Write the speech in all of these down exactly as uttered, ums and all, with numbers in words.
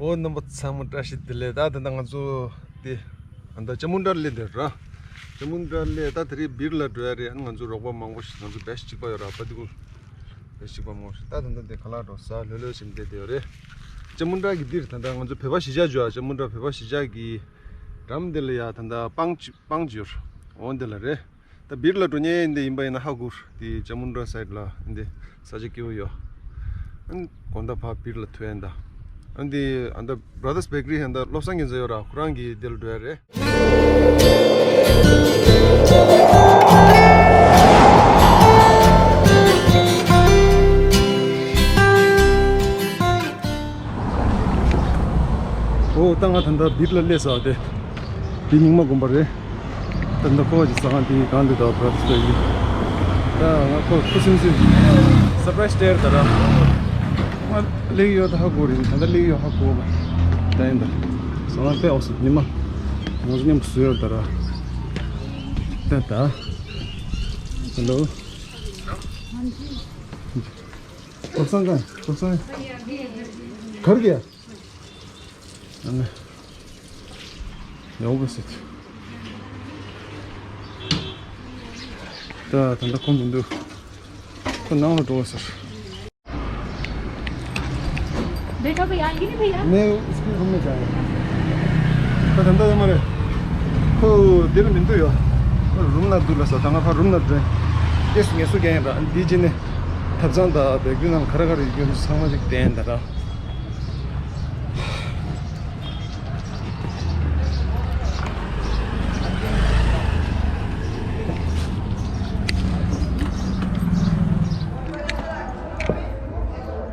ཨོ་རྣམ་པ་ཚང་མ་བཀྲ་ཤིས་བདེ་ལེགས། ད་ད་ལྟ་ང་ཚོ་དེ་ཨ་ད་ཅ་མུན་དྲ་སླེབས་དེ་ར། ཅ་མུན་དྲ་སླེབས། ད་དེ་རིང་བིར་ལ་འགྲོ་ཡ་རེད། ཨ་ང་ཚོ་རོགས་པ་མང་པོ་ཞིག་ང་ཚོ་བེ་ཤ་གཅིག་པ་ཡོད་ར། པ་ཏི་ཀུལ་བེ་ཤ་གཅིག་པ་མང་པོ་ཞིག་ད་ད་ལྟ་དེ་ཁ་ལག་འགྲོ་ས་ལྷོད་ལྷོད་བྱས་བསྡད་དེ་ཡོད་རེད། ཅ་མུན་དྲ་གི་འདིར་ད་ལྟ་ང་ཚོ་བོད་པ་གཞིས་ཆགས་འཇོག་ཨ་ཅ་མུན་དྲ་བོད་པ་གཞིས་ཆགས་ཀྱི་འགྲམ་དེ་ལ་ཡ་ད་ལྟ་སྤང་ཅི་སྤང་ཅི་ཡོད་འོ་འདི་ལ་རེད། ད་བིར་ལ་འགྲོ་མཁན་འདི་ཡིན་པ་ཡིན་ན་ཧ་གོ། དེ་ཅ་མུན་དྲ་སའིཌ་ལ་འདི་ས་ཆ་སྐྱིད་པོ་ཡོད། ཨ་ནི་དགོང་དག་ཕར་བིར་ལ་ཐུག་ཡ་ད། ཨ་ནི་འདི་ཨ་ད་Brothers Bakery ཧན་ད་བློ་བཟང་རྒྱལ་མཚན་ཡོད་ར། ཁོ་རང་གི་འདི་ལ་འགྲོ་ཡ་རེད། ཨོ་ད་ང་ད་ད་བིར་ལ་སླེབས་ས་དེ། འདི་རྙིང་མ་དགོན་པ་རེད། ད་ལྟ་ཁོ་གི་ཟ་ཁང་དེ་གང་འདུག་ད་བར་དུ་ཡིན། ད་ང་ཁོ་ཁུ་སིམ་སིམ་སར་པ་རའི་སི་སྟེར་ད་ར། ང་སླེབས་ཡོད་ད་ཧ་གོ་རེད། ད་ལྟ་སླེབས་ཡོད་ཧ་གོ་ད་ཡིན་ད། ཟ་ཁང་དཔེ་འོ་སི་ཉི་མ་ང་ཚོ་མཉམ་དུ་བཟོས་ཡོད་ད་ར། ད་ད། Hello. ཁོ་སང་ག་ཁོ་སང་གར་གི་ཡ། ཡོང་གི་སྲིད། ད་ད་ལྟ་ཁོ་མི་འདུག་ཁོ་ནང་ལ་འགྲོ་བ་ཟེར། देखो भैया, ये नहीं भैया। मैं उसके रूम में जाएगा। ད་ད་ད་མ་རེད། ཁོ་འདིར་མི་འདུག་ཡོ། ཁོ་རུམ་ན་འདུག་ལ་ས། ད་ང་ཕར་རུམ་ན་འགྲོ། ཏེས་ངལ་གསོ་རྒྱག་ཡིན་ར། འདི་ཅི་ནས་ཐབ་ཚང་དང་བེག་རི་ནང་ག་རེ་ག་རེ་ཡོད་ཚང་མ་ཅིག་བསྟན་ད་ར།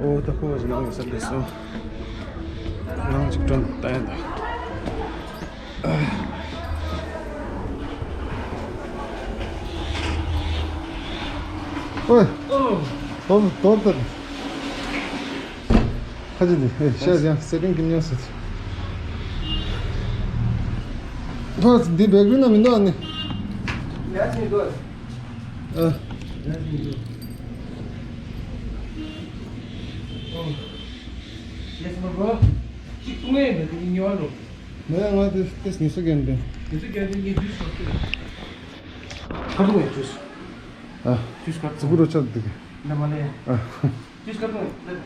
ཨོ་ད་ཁོ་ནང་གི་ས་འདི་སོང་། ནང་ཅིག་སྒྲོན་བཏང་ཡ་ད། ཨོའི། ཨོ། དོར་དོར་དོར། ཁ་ཅིག་འདི་ཨེ་ཤ་ཡང་སེ་ཊིང་གི་ཉོས་སོང་། ཐོག་འདི་བེག་རི་ན་མི་འདུག་ཨ་ནི། ཡ་ཅིག་འདུག་ཨ། ཡ་ཅིག་འདུག་ཨོ། ཡེ་སི་མ་གོ། ཅིག་ཏུ་ངའི་འདི་ཉོ་ལོ། ང་ང་དེ་དེ་ཉི་ཤུ་རྒྱན་དེ། ཉི་ཤུ་རྒྱན་དེ་ངས་ཇུས་ཁ་ཐུག་ཁ་ཐུག་ངས་ཇུས། ཨ། ཇུས་ཁ་ཐུག་ཙི་གུ་རོ་ཆག་འདུག་ན་མ་ལེ། ཨ། ཇུས་ཁ་ཐུག་ངས།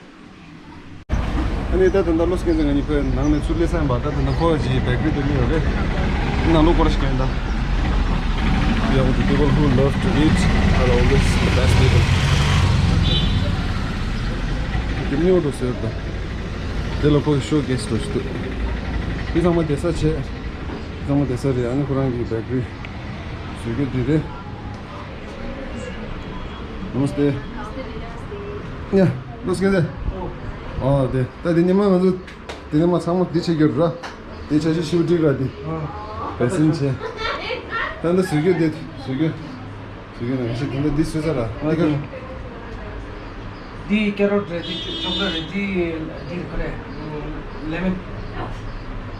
ཨ་ནི་ད་ད་ལྟ་བློ་སྐྱེན་ཚེ་ང་གཉིས་པོའི་ནང་ནས་ཚུར་སླེབས་ས་ཡིན་པ། ད་ད་ལྟ་ཁོ་ཅིག་བེག་རི་དེ་མི་ཡོད་རེད། ནང་ལོགས་སྐོར་ཞིག་ཡིན་ད། Yeah, the people who love to eat are always the best people. དེ་མི་འོ་འགྲོ་ཟེར་ད། དེ་ལ་ཁོ་གི་ཤོ་ཀེས་འགྲོ་ཞིག་འདུག་དེ་ཚང་མ་བསྡད་ས་བྱས། དེ་ཚང་མ་བསྡད་ས་རེད། ཨ་ནི་ཁོ་རང་གི་བེག་རི་བཟོ་རྒྱུ་དེ་རེད། Namaste. ཡ། བློ་སྐྱེན་ཚེ། ཨོ་དེ་ད་དེ་ཉི་མ་ང་ཚོ་དེ་ཉི་མ་ཚང་མ་འདི་བྱེད་རྒྱུ་ར། དེ་བྱ་ཤི་ཤི་བ་འགྲིག་ར་དེ། བེ་སིན་བྱེད། ད་འདི་བཟོ་རྒྱུ་དེ་བཟོ་རྒྱུ། བཟོ་རྒྱུ་ན་ང་ཤི་དེ་འདི་བཟོས་ཚར་ར། འདི་ག་འདི་ཀེ་རོ་ཊི་རེད། འདི་ཅོ་ཅོག་ལེ་ཊི་རེད། འདི་འདི་ག་རེ་ལེ་མོན།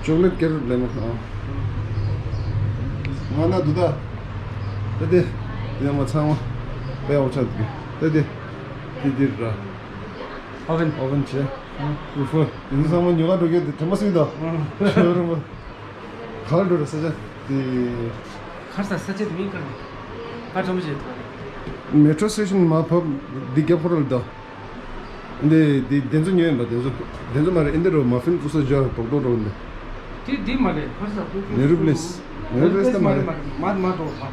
ཅོག་ལེ་ཊི་ཀེ་རོ་ཊི་ལེ་མོན། ཨ། ང་ན་དུ་ད། ད་དེ། དེ་མ་ཚང་མ་དཔེ་འོ་ཆ་འདུག་ད་དེ། དེ་དེ་ར། ཨོ་ཝེན། ཨོ་ཝེན་བྱས། ཨུ་ཧྥུ། དེ་ཚོ་ཚང་མ་ཉོ་ག་འགྲོ་གི་དེ་དྲན་པ་སྲིད་ད། ཤོ་རུམ་པ། ག་ལ་འགྲོ་ར་ས་ཆ་དེ། གར་ས་ས་ཆ་དེ་མིང་ག་རེ། ག་ཚང་མ་བྱས་ད། མེ་ཊྲོ་སི་ཊེ་ཤན་མར་བབས་འདི་རྒྱབ་ཁོ་ར་ལ་ད། འདི་འདི་དེ་ཚོ་ཉོས་ཡིན་པ། དེ་ཚོ་དེ་ཚོ་མ་རེད། ཨིན་དེ་རུ་མ་ཕིན་བཙུགས་ས་ཇོ་རྡོག་རྡོག་རོ་འདི། དེ་དེ་མ་རེད། ཁོ་ས་ཁོ་ཁོ་ནེ་རུ་པི་ལེ་སི། ནེ་རུ་པི་ལེ་སི་ད་མ་རེད། མ་མ་འགྲོ་བ།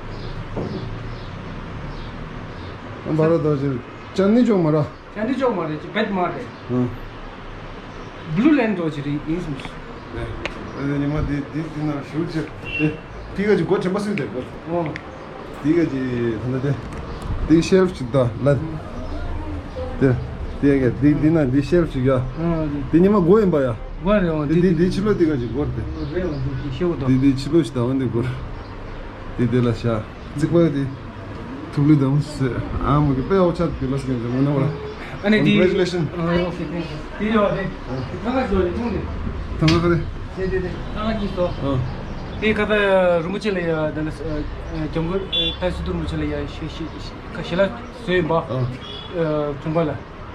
ཨ་བ་ར་ད་ཅི་ཅན་ནི་ཅོག་མ་ར། ཅན་ནི་ཅོག་མ་རེད། ཅི་བེད་མ་རེད། ཨ། བླུ་ལེན་འགྲོ་ཅི་རེད་ཡིན་སམ། ཨ་ནི་མ་དེ་དེ་དེ་ན་ཞུ་ཅི་དེ་དེ་ག་ཅི་སྒོ་དྲན་པ་སུས་དེ་སྒོ། ཨོ། དེ་ག་ཅི་ད་ལྟ་དེ། དེ་ཤེལ་ཕི་ཅིག་ད་ལ། དེ། དེ་ག་དེ་དེ་ན་དེ་ཤེལ་ཕི་ཅིག་ཡ། ཨ། དེ་ཉི་མ་སྒོ་ཡིན་པ་ཡ། སྒོ་རེད། ཨོ། དེ་དེ་དེ་དེ་ཕྱི་ལོགས་དེ་ག་ཅི་སྒོ་དེ། རེད། ཨོ། དེ་དེ་ཤེལ་བ་དང་། དེ་དེ་ཕྱི་ལོགས་ཤི་ད་འོ་འདི་སྒོ། དེ་དེ་ལ་ཤ། རྩིག་པ་དེ། ཐུབ་ལི་དམ་སེ། ཨ་མ་གི་དཔེ་འོ་ཆ་དེ་ལ་སྐྱེན་ཅི་མ་ནོར་བ། ཨ་ནི་དེ། Congratulations. ཨ། ཨོ་ཁེ། ཐེང་ཀ་ཡུ། དེ་ཡོད་རེད། ཨ། ཐང་ག་ཞོ་རེད། ཐུང་རེད། ཐང་ག་རེད། དེ་དེ་དེ། ཐང་ག་གི་སོ། ཨ། དེ་ཁ་པ་རིན་པོ་ཆེ་ལ་ཡ། དེ་ནི་ཨ་ཨ་སྐྱབས་མགོན་ཨ་བཀྲ་ཤིས་སྡུག་རིན་པོ་ཆེ་ལ་ཡ་ཞེ་ཞེ་ཞེ་ཁ་ཞེ་ལ་བཟོས་ཡིན་པ། ཨ། ཨ་བྱུང་པ་ལ།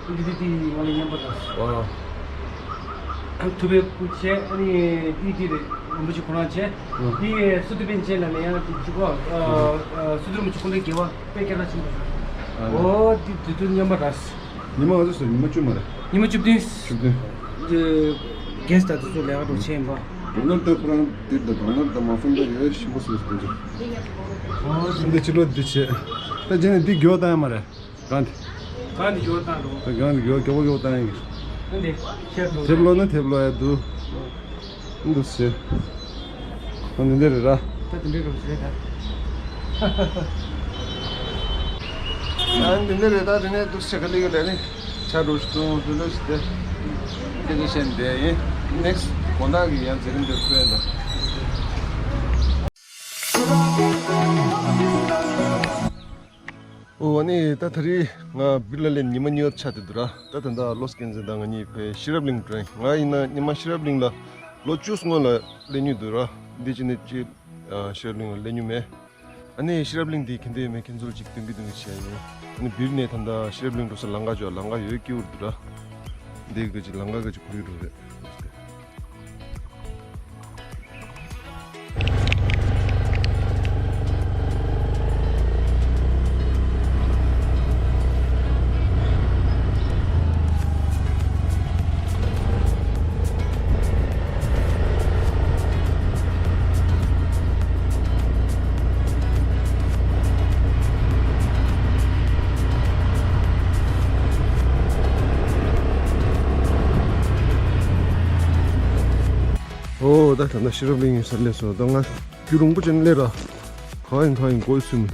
འདི་འདི་འདི་ང་ལ་ཉན་པ་དང་། ཨ། ཐུབ་པའི་སྐུ་ཆེ། ཨ་ནི་ཏི་ཏི་རེད། རིན་པོ་ཆེ་ཁོ་རང་ཆེ། ཨ་ཏི་སུ་ཏི་པན་ཆེ་ལ་ནས་ཡང་ཏི་ཅི་གོ། སུ་ཏི་རིན་པོ་ཆེ་ཁོང་ཚོའི་དགེ་བ་དཔེ་སྐད་གྲགས་ཆེན་པོ་རེད། ཨོ་ཏི་དུས་ཚོད་མཉམ་པ་ར། ཉི་མ་ག་ཚོད་སོང་། ཉི་མ་བཅུ་མ་རེད། ཉི་མ་བཅུ་བདུན། བཅུ་བདུན། རྒན་ད་དུས་ཚོད་ལས་ཀ་འགྲོ་ཆེན་པ། རོ་ནལ་ཏོ་ཁོ་རང་དེ་ད་རོ་ནལ་ཏོ་མ་ཕུན་པ་ཡོད་ཤིང་པོ་སོ་སོ་དེ་ཚོ། ཨོ་ཏི་འདི་ཕྱི་ལོགས་འདི་བྱས། ད་རྗེས་ནས་འདི་མགྱོགས་བཏང་ཡ་མ་རེད། གང་དེ། གང་དེ་མགྱོགས་བཏང་འགྲོ། ད་གང་དེ་མགྱོགས་མགྱོགས་པོ་མགྱོགས་བཏང་ཡིན། ཨ་འདི་ཁྱེར་འགྲོ། དེབ་ཀློག་ན་དེབ་ཀློག་ཡ་འདུག་འདུག་ཟེར། ཨ་འདི་འདྲ་རེད་ར། ད་དེ་འདྲ་རེད་ཟེར་ད། ཨ་འདི་འདྲ་རེད་ད། དེ་ནས་འདུག་ཟེར་ག་ལེ་ག་ལེ་ནི་ཆ་འགྲོ་ཞིག་འདུག་འདུག་འདུག་ཟེར་ཏེ། སྐད་ཆ་བཤད་བསྡད་ཡིན། ནེག་སི་དགོང་དག་གི་ཡང་མཛད་རིམ་འདིར་ཕུལ་ཡ་ད། ཨོ་ཨ་ནི་ད་ད་རེས་ང་བིར་ལ་སླེབས་ཉི་མ་གཉིས་པ་ཆགས་བསྡད་འདུག་ར། ད་ད་ལྟ་བློ་སྐྱེན་འཛིན་དང་ང་གཉིས་ཕེབས་ཤེས་རབ་གླིང་འགྲོ་ཡིན། ང་ཡིན་ན་སྔོན་མ་ཤེས་རབ་གླིང་ལ་ལོ་བཅུ་སྔོན་ལ་སླེབས་མྱོང་འདུག་ར། འདི་ཕྱི་ནས་ཅིག་ཤེས་རབ་གླིང་ལ་སླེབས་མྱོང་མེད། ཨ་ནི་ཤེས་རབ་གླིང་འདི་ག་འདྲ་ཡོད་མེད་ཁྱེད་ཚོར་ཅིག་སྟོན་གི་སྟོན་གི་བྱས་ཡིན། ཨ་ནི་བིར་ནས་ད་ལྟ་ཤེས་རབ་གླིང་འགྲོ་ས་ལམ་ཁ་ཅིག་ལམ་ཁ་ཡོད་སྐྱིད་པོ་འདུག་ར། འདི་ག་ཅིག་ལམ་ཁ་ག་ཅིག་ཁོར་ཡུག་འགྲོ་རེད། ཨོ་ད་ད་ལྟ་ཤེས་རབ་གླིང་ཡོད་སར་སླེབས་སོང་། ད་ང་རྒྱུན་རིང་པོ་ཅན་སླེབས་ར། གང་ཡིན་གང་ཡིན་གོ་ཡི་ཚུལ་མིན།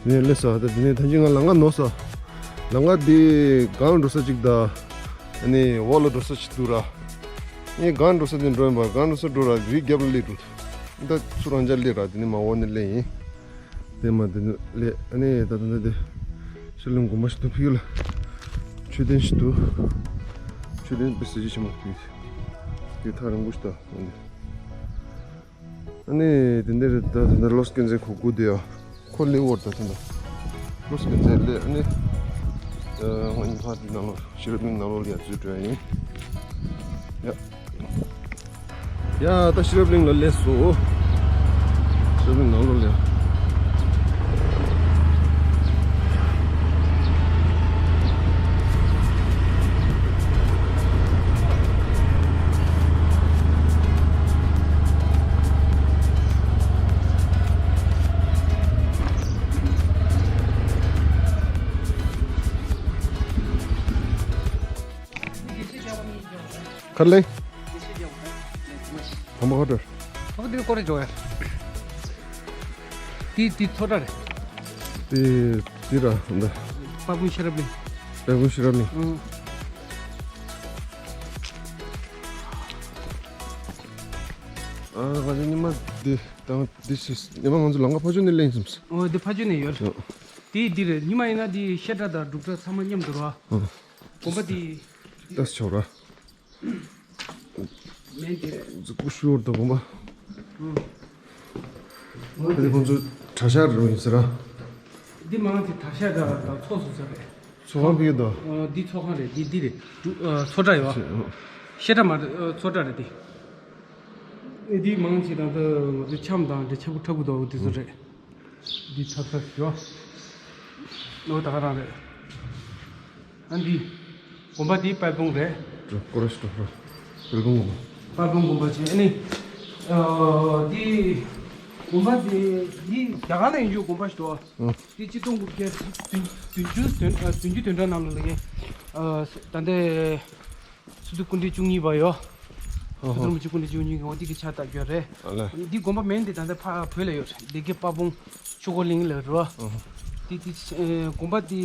དེ་ནས་སླེབས་ས་ད། དེ་ནས་ད་ཅི་ང་ལམ་ཁ་ནོར་ས། ལམ་ཁ་འདི་སྒང་འགྲོ་ས་ཅིག་ད། ཨ་ནི་འོག་ལ་འགྲོ་ས་ཅིག་འདུག་ར། ངས་སྒང་འགྲོ་ས་དེ་འགྲོ་ཡིན་པ། སྒང་འགྲོ་ས་འགྲོ་ར་རི་རྒྱབ་ལ་སླེབས་འདུག་ད་ཚུར་རང་འཇགས་སླེབས་ར། དེ་ནས་མར་འོག་ནས་སླེབས་ཡིན། དེ་མ་དེ་ནས་སླེབས། ཨ་ནི་ད་ད་ད་དེ་ཤར་གླིང་དགོན་པ་ཞིག་འདུག་ཕ་གི་ལ་མཆོད་རྟེན་ཞིག་འདུག་མཆོད་རྟེན་དཔེ་གཟི་བརྗིད་ཆེན་པོ་ཕ་གི་དེ་ཐག་རིང་པོ་ཞིག་ད། ཨ་ནི། ཨ་ནི་དེ་འདྲ་རེད་ད། དེ་འདྲ་བློ་སྐྱེན་འཛིན་ཁོ་སྒུག་བསྡད་ཡོད། ཁོ་སླེབས་ཡོད་རེད་ད། དེ་འདྲ་བློ་སྐྱེན་འཛིན་སླེབས། ཨ་ནི། ཨ་ང་གཉིས་ཕར་དེ་ནང་ལོགས་ཤེས་རབ་གླིང་ནང་ལོགས་ལ་ཡར་འཛུལ་འགྲོ་ཡ་ཡིན། ཡ། ཡ་ད་ཤེས་རབ་གླིང་ལ་སླེབས་སོང་། ཤེས་རབ་གླིང་ནང་ལོགས་ལ་ཡ། ག་རེ་ལབ། དང་པོ་ཁ་སྤྲོད། ཨོ་འདི་སྐོར་རེ་འཇོག་ཡ། འདི་འདི་ཚོ་གྲྭ་རེད། འདི་འདི་ར་འདི། དཔལ་སྤུངས་ཤེས་རབ་གླིང་། དཔལ་སྤུངས་ཤེས་རབ་གླིང་། ཨང་། ཨ་ང་ཚོ་ཉི་མ་འདི་དང་འདི་ཞིག་ཉི་མ་ང་ཚོ་ལམ་ཁ་ཕར་ཕྱོགས་ནས་སླེབས་ཡིན་བསམས། ཨོ་འདི་ཕར་ཕྱོགས་ནས་ཡོད། ཨོ། འདི་འདི་རེད། ཉི་མ་ཡིན་ན་འདི་བཤད་གྲྭ་དང་འབྲུག་གྲྭ་ཚང་མ་མཉམ་དུ་རེད་བ། ཨོ། དགོན་པ་འདི། ལྟ་ཆོག་ར། མེད་དེ། གཟུགས་པོ་ཤོར་དང་དགོངས་པ། ཨང་། འདི་ཁོང་ཚོ་གྲྭ་ཤག་རེད་ཡིན་ཟེར་ར། འདི་མང་ཆེ་གྲྭ་ཤག་དང་དང་ཚོགས་སུ་ཟེར་རེད། ཚོགས་ཁང་ཕ་གི་དང་། ཨ་འདི་ཚོགས་ཁང་རེད། འདི་འདི་རེད། འབྲུ་ཨ་ཚོ་གྲྭ་ཡོད་བ། ཨང་། བཤད་གྲྭ་མ་རེད། ཨ་ཚོ་གྲྭ་རེད་འདི། ཨེ་འདི་མང་ཆེ་དང་ད་ང་ཚོ་འཆམ་དང་འདྲ་ཆེན་པོ་འཁྲབ་གི་འདུག་འདི་ཚོ་རེད། འདི་ཚར་ཚར་ཞོ། ནོ་ད་ག་རང་རེད། ཨ་འདི། དགོན་པ་འདི་དཔལ་སྤུངས་རེད། སྐོར་ར་ཞིག་འགྲོ་ར། དཔལ་སྤུངས་དགོན་པ། དཔལ་སྤུངས་དགོན་པ་ཆེ། ཨ་ནི། ཨ་འདི། དགོན་པ་འདི་འདི་རྒྱ་གར་ནས་ཡོང་རྒྱུ་དགོན་པ་ཞིག་འདུག་ཨ། འདི་ཆིག་སྟོང་དགུ་བརྒྱ་བདུན་བདུན་ཅུ་དོན་ཨ་བདུན་ཅུ་དོན་གྲངས་ནང་ལ་ལ་ཡིན། ཨ་ད་ལྟའི། སི་ཏུ་སྐུ་ཕྲེང་བཅུ་གཉིས་པ་ཡོད། ཨོ་ཧོ། སི་ཏུ་རིན་པོ་ཆེ་སྐུ་ཕྲེང་བཅུ་གཉིས་ཀྱི་འོ་དེ་གི་ཕྱག་བཏབ་རྒྱུ་རེད། ཨ་ལས། འདི་དགོན་པ་མིང་འདི་ད་ལྟ་ཕ་བོད་ལ་ཡོད་རེད། སྡེ་དགེ་དཔལ་སྤུངས་ཆོས་འཁོར་གླིང་ལ་རེད་བ། ཨོ་ཧོ། འདི་འདི་ཨེ་དགོན་པ་འདི་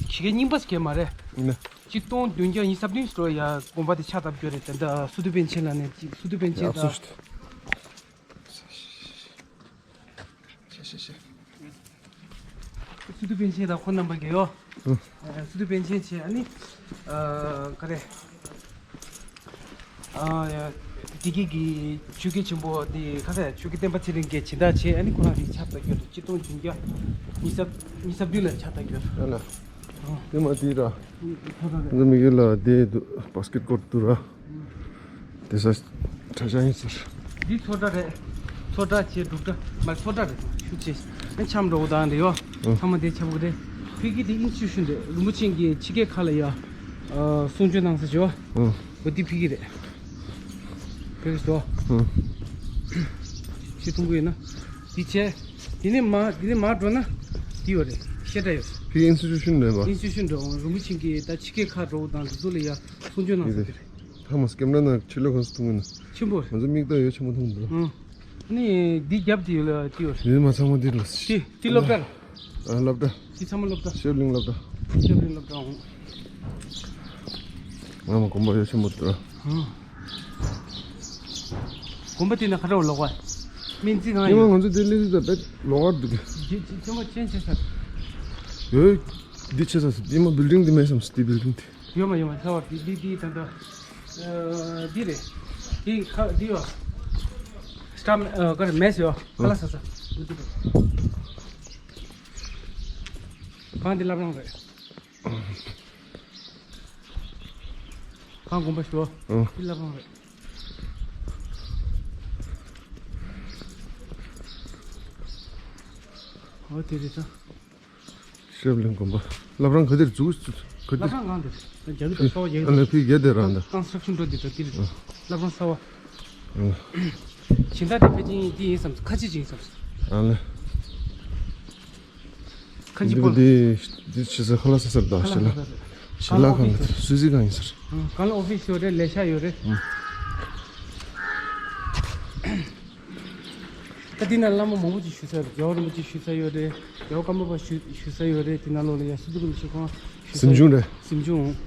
ཕྱི་རྒྱལ་རྙིང་པ་ཞིག་མ་རེད། ཨ་ལས། ཆིག་སྟོང་བདུན་བརྒྱ་ཉི་ཤུ་རྩ་བདུན་ལོ་ཡ་དགོན་པ་འདི་ཕྱག་བཏབ་རྒྱུ་རེད། ད་ལྟ་སི་ཏུ་པཎ་ཆེན་ལ་ནས་སི་ཏུ་པཎ་ཆེན་ཡ་དང་། ཤེ་ཤེ་ཤེ། སི་ཏུ་པཎ་ཆེན་དང་ཁོང་རྣམ་པ་གིས་ཡོ། ཨ། སི་ཏུ་པཎ་ཆེན་བྱས། ཨ་ནི། ཨ། ག་རེ། ཨ། ཡ། འདི་གི་གི་ཆོས་རྒྱལ་ཆེན་པོ་འདི་ག་རེ། ཆོས་རྒྱལ་བསྟན་པ་ཚེ་རིང་གིས་སྦྱིན་བདག་བྱས། ཨ་ནི་ཁོ་རང་གིས་ཕྱག་བཏབ་རྒྱུ་རེད། ཆིག་སྟོང་བདུན་བརྒྱ་ཉི་ཤུ་རྩ་བདུན་ལ་ཕྱག་བཏབ་རྒྱུ་རེད། ཨ་ལ། ཨ། དེ་མ་དེ་ར། ཨ། ཁོ་རང་རེད། འཛམ་གླིང་ལ་དེ་འདུག་བྷ་སི་ཀེཊ་ཀོརཊ་འདུག་ར། ཨ། དེ་ས་གྲྭ་ཤག་ཡིན་ཟེར། འདི་ཚོ་གྲྭ་རེད། ཚོ་གྲྭ་བྱས་འབྲུག་གྲྭ་མ་ཚོ་གྲྭ་རེད། ཤུགས་ཆེ། ཨ་འཆམ་འགྲོ་དང་རེད་ཡོ། ཨ། ཚང་མ་དེ་ཆབ་གི་རེད། ཕ་གི་དེ་ཨིན་སི་ཊི་ཊུ་ཤན་རེད། རིན་པོ་ཆེ་གི་ཕྱི་རྒྱལ་ཁག་ལ་ཡ། ཨ། གསུང་ཆོས་གནང་ས་བྱོ། ཨ། འོ་དེ་ཕ་གི་རེད། ཕ་གི་སོ། ཨ། ཤི་ཐུང་གི་ཡིན་ན། དེ་བྱས། དེ་ནས་མ་དེ་ནས་མ་འགྲོ་ན། དེ་ཡོད་རེད། བཤད་གྲྭ་ཡོད། ཕ་གི་ཨིན་སི་ཊི་ཊུ་ཤན་རེད་པ། ཨིན་སི་ཊི་ཊུ་ཤན་འགྲོ་རིན་པོ་ཆེ་གི་ད་ཕྱི་རྒྱལ་ཁག་འགྲོ་དང་དེ་ཚོ་ལ་ཡ་གསུང་ཆོས་གནང་ས་དེ་རེད། ཐ་མ་སྐེམ་ར་ན་ཕྱི་ལོགས་གང་སུ་ཐུང་གི་ན། ཆེན་པོ། ང་ཚོ་མིག་ལྟ་ཡོད་ཆེན་པོ་མཐོང་འདུག་ཨང་། ཨ་ནི་འདི་རྒྱབ་དེ་ཡོད་ལ་དེ་ཡོད། ཡོད་མ་ཚང་མ་འདི་ལ། དེ་དེ་སློབ་གྲྭ། ཨ། སློབ་གྲྭ། དེ་ཚང་མ་སློབ་གྲྭ། ཤེབ་ལིང་སློབ་གྲྭ། ཤེབ་ལིང་སློབ་གྲྭ་འོང་། ང་མ་དགོན་པ་ཡོད་ཆེན་པོ་འདུག་ཨང་། དགོན་པ་དེ་ན་ཁ་རོག་ལོག་པ། སྨན་རྩིས་ཁང་ཡིན། ང་ཚོ་དེ་སླེབས་དུས་ད་བེད་ལོག་པར་འདུག་གི། དེ་ཆེན་པོ་ཅན་ཆེ་ས། ཡོད། འདི་ཆེ་ས་འདི་མ་བིལ་ཌིང་འདི་མེད་བསམ་སོང་། འདི་བིལ་ཌིང་དེ། ཡོད་མ་ཡོད་མ་ཚ་བ་དེ་འདི་འདི་ད་ད། ཨ། འདི་རེད། འདི་ཁ་འདི་ཡོད། སི་ཊ་ཕ། ཨ། ག་རེ་མེས་ཡོད། ཁ་ལག་ཟ་ས། འདི་འདི་རེད། གང་འདི་བླ་བྲང་རེད། གང་དགོན་པ་ཞོ། ཨ། འདི་བླ་བྲང་རེད། འོ་དེ་རེད་ད། ཤེབ་ལིང་དགོན་པ། བླ་བྲང་ག་དེར་འཛུགས། ག་དེར། བླ་བྲང་གང་དེར། རྒྱ་གི་དང་ས་བ་རྒྱ་གི། ཨ་ནི་ཕི་རྒྱ་དེ་རང་ད། ཀོན་སི་ཊྲག་ཤན་འགྲོ་དེ་ད་དེ་རེད། ཨ། བླ་བྲང་ས་བ། ཨ། སྦྱིན་བདག་དེ་ཕལ་ཆེར་འདི་ཡིན་བསམ། ཁ་ཆེ་ཅིག་ཡིན་བསམ། ཨ་ལེ། ཁ་ཆེ་པོ། འདི་འདི་ཆེ་ས་ཁ་ལག་ཟ་སར་ད། ཁ་ལག་ཟ་སར། ཞལ་ལག་ཁང་གི་སུ་ཟི་ཁང་ཡིན་ཟེར། ཨ། གང་ལ་ཨོ་ཕི་སི་ཡོད་རེད། ལས་ཤག་ཡོད་རེད། ཨ། ད་འདི་ན་བླ་མ་མང་པོ་ཅིག་བཞུགས་ས་རེད། རྒྱལ་བ་རིན་པོ་ཆེ་བཞུགས་ས་ཡོད་རེད། རྒྱལ་བ་ཀརྨ་པ་བཞུགས་བཞུགས་ས་ཡོད་རེད། དེ་ནང་ལོགས་ལ་ཡ་སི་ཏུ་རིན་པོ་ཆེ་ཁོང་བཞུགས་ས། གཟིམ་ཆུང་རེད། གཟིམ་ཆུང་།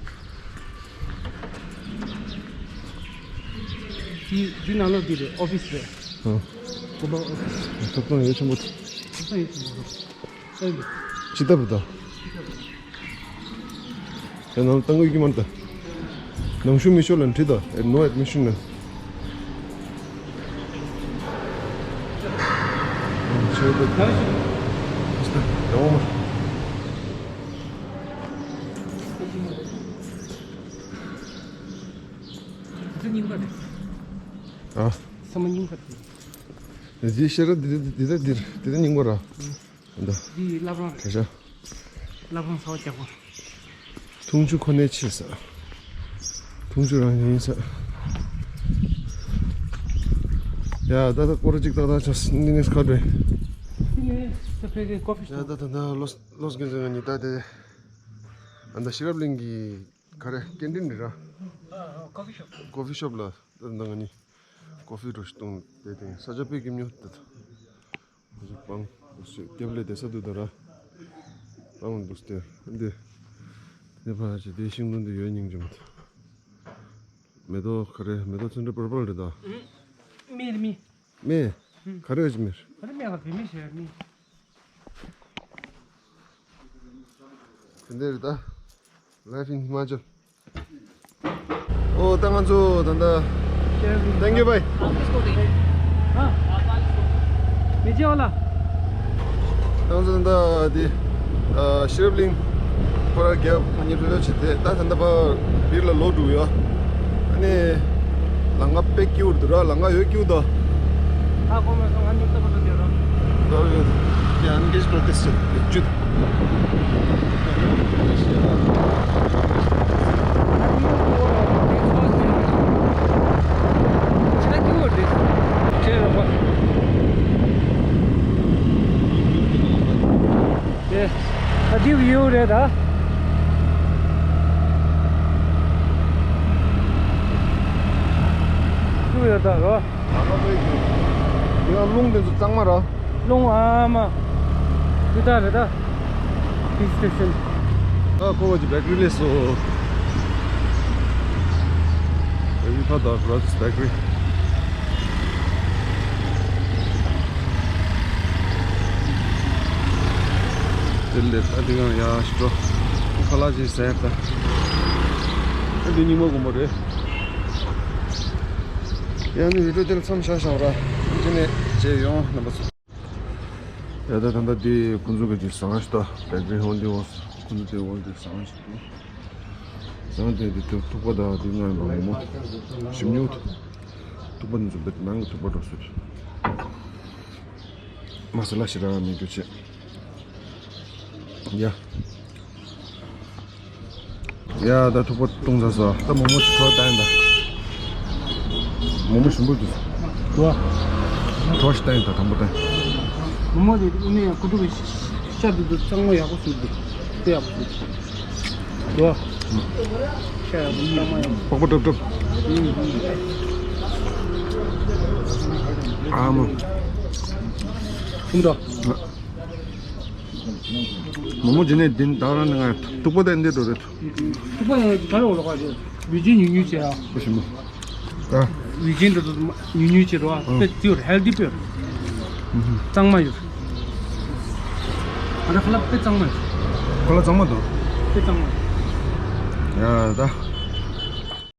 འདི་འདི་ནང་ལོགས་འདི་རེད། ཨོ་ཕི་སི་རེད། ཨ། དགོན་པ་ཨོ་ཕི་སི། ཐོབ་ཐང་ཡོད་ཆེན་པོ། ཐོབ་ཐང་ཡོད་ཆེན་པོ་རེད། ཅི་ལྟ་བུ་དང་། དེ་ནང་ལྟ་དགོས་ཀྱི་མ་རེད་ད། ནང་ཞུགས་མི་ཆོག་ལབ་བྲིས་ད། No admission ལབ། ཆོས་དད། ཨོ་མ། དེ་རྙིང་པ་རེད། ཨ། ས་མ་རྙིང་པ་རེད། འདི་ཤེས་ར་འདི་འདི་འདི་འདི་འདི་རྙིང་པ་ར། འདི། འདི་བླ་བྲང་རེད། བླ་བྲང་ས་བ་རྒྱག་པ། འཐུང་ཆུ་ཁོ་ནའི་ཆེད་ཟེར། འཐུང་ཆུ་རང་བཞིན་ཟེར། ཡ་ད་ད་སྐོར་ར་གཅིག་ཏག་ཏག་ཆགས་ནི་ནི་ཁ་འདྲེ། འདི་ནི་ས་ཕེ་གི་ཀོ་ཕི་ཡ་ད་ད་ད་ལོས་ལོས་གིན་ཟེར་ང་གཉིས་ད་དེ། ཨ་ད་ཤེས་རབ་གླིང་གི་ག་རེ་ཀེན་ཊིན་རེད་ར། ཀོ་ཕི་ཤོབ། ཀོ་ཕི་ཤོབ་ལ་ད་ད་ང་གཉིས་ཀོ་ཕི་འགྲོ་ཞིག་བཏུང་དེ་དེ་ས་ཆ་དཔེ་སྐྱིད་ཉོ་ད་ད། སྤང་། སྐྱབས་ལས་བསྡད་ས་འདུག་ད་ར། སྤང་འདུག་སྟེ། འདི། དེ་ཕར་ཅིག་དེ་ཤིང་སྡོང་འདི་ཡོད་སྙིང་རྗེ་མོ། མེ་ཏོག་ག་རེ། མེ་ཏོག་ཚོན་ཁྲ་པར་པལ་རེད་ད། མེ་རེད་མེ། མེ། ག་རེ་ཡོད་ཅིག་མེ། ག་རེ་མེ་ལ་བོད་མི་ཞེས་མེ། དེ་འདྲ་རེད་ད། Life in Himachal. ཨོ་ད་ང་ཚོ་ད་ལྟ། Thank you, bye. མི་བྱེད་བ་ལ། ད་ང་ཚོ་ད་ལྟ་དེ། ཨ། ཤེས་རབ་གླིང་། ཁོ་ར་རྒྱབ་ང་གཉིས་འགྲོ་འགྲོ་བྱེད་དེ་ད་ད་ལྟ་ཕར་བིར་ལ་ལོག་འགྲོ་གི་ཡོད། ཨ་ནི། ལམ་ཁ་དཔེ་སྐྱིད་པོ་འདུག་ར། ལམ་ཁ་ཡོད་སྐྱིད་པོ་འདུག་ད་གོ་མ་སོང་། ང་ཉུང་ཙམ་པོ་འགྲོ་དེ་ར། ད་ཡོད། ཡང་གེ་ཞིག་འགྲོ་དེ་ཟེར་བཅུད། ཨེ། ཨ། འདི་བིའུ་རེད་ད། བིའུ་ཡོད་ད་རོ། ཡང་རླུང་དེ་ཚོ་གཙང་མ་ར། རླུང་ཨ་མ། འདི་ད་རེད་ད། Hill station. ད་ཁོ་བ་ཅི་བེ་ཀ་རི་ལས་སོ། Bakery ཕ་ད་Brothers Bakery. དེ་ལས་ད་དེ་གང་ཡ་ཤི་འགྲོ། ཁ་ལག་ཅིག་ཟས་ད། ད་དེ་རྙིང་མ་དགོན་པ་རེད། ཡང་ནི་བི་ཌིའོ་དེ་ལ་མཚམས་བཞག་བཞག་ར། དེ་ནས་མཇལ་ཡོང་རྣམ་པ་ཚོ། ཡ་ད་ད་ད་དེ་ཁོང་ཚོ་གི་ཅིག་ཟ་ཁང་ཞིག་ད། Bakery on the Wall. ཁོང་ཚོ་དེ་འོག་དེ་ཟ་ཁང་ཞིག་འདུག་ཟ་ཁང་དེ་དེ་ཐུག་ཐུག་པ་ད་དེ་ང་ཡང་མ་མོ་ཞིམ་ཉུང་ཐུག་ཐུག་པ་འཛུམ་པའི་ནང་གི་ཐུག་པ་འགྲོ་སྲིད། མ་ས་ལ་ཞེ་དྲག་མི་འགྱུར་ཆེ། ཡ། ཡ་ད་ཐུག་པ་བཏུང་ཚར་སོང་། ད་མོག་མོག་ཅིག་བྲོ་བཏང་ཡིན་ད། མོག་མོག་ཞིམ་པོ་འདུག། བྲོ། བྲོ་ཞིག་བཏང་ཡིན་ད་དང་པོ་བཏང་། མོག་མོག་དེ་ཨ་ནི་ཡང་ཁུ་ཐུག་གི་ཤ་དེ་ཚོ་གཙང་མ་ཡག་པོ་བཟོས་འདུག། དཔེ་ཡག་པོ་བཟོས་འདུག། བྲོ། ཤ་ཡག་པོ་གཙང་མ་ཡག་པོ། པགས་པ་སྒྲོབ་སྒྲོབ། ཨུམ་ཨུམ། ཨ་མ། ཁུམ་དོ། མོག་མོག་ཇི་ནས་འདི་ད་རང་ནས་ང་ཐུག་པ་དང་འདི་འགྲོ་རེད། ཐུག་པ་ཡང་ག་རེ་འོ་ལོ་ག་རེ། ཝི་ཇིན་ཉུང་ཉུང་བྱས་ཡ། ཨོ་ཞིམ་པོ། ཨ། ཝི་ཇིན་འདི་ཚོ་ཉུང་ཉུང་བྱས་རོ། ཨ། དཔེ་ཏིའུར་ཧེལ་དི་དཔེ། གཙང་མ་ཡོད། ཨ་ར་ཁ་ལག་དཔེ་གཙང་མ་ཡོད། ཁ་ལག་གཙང་མ་འདུག། དཔེ་གཙང་མ་ཡོད། ཡ་ད།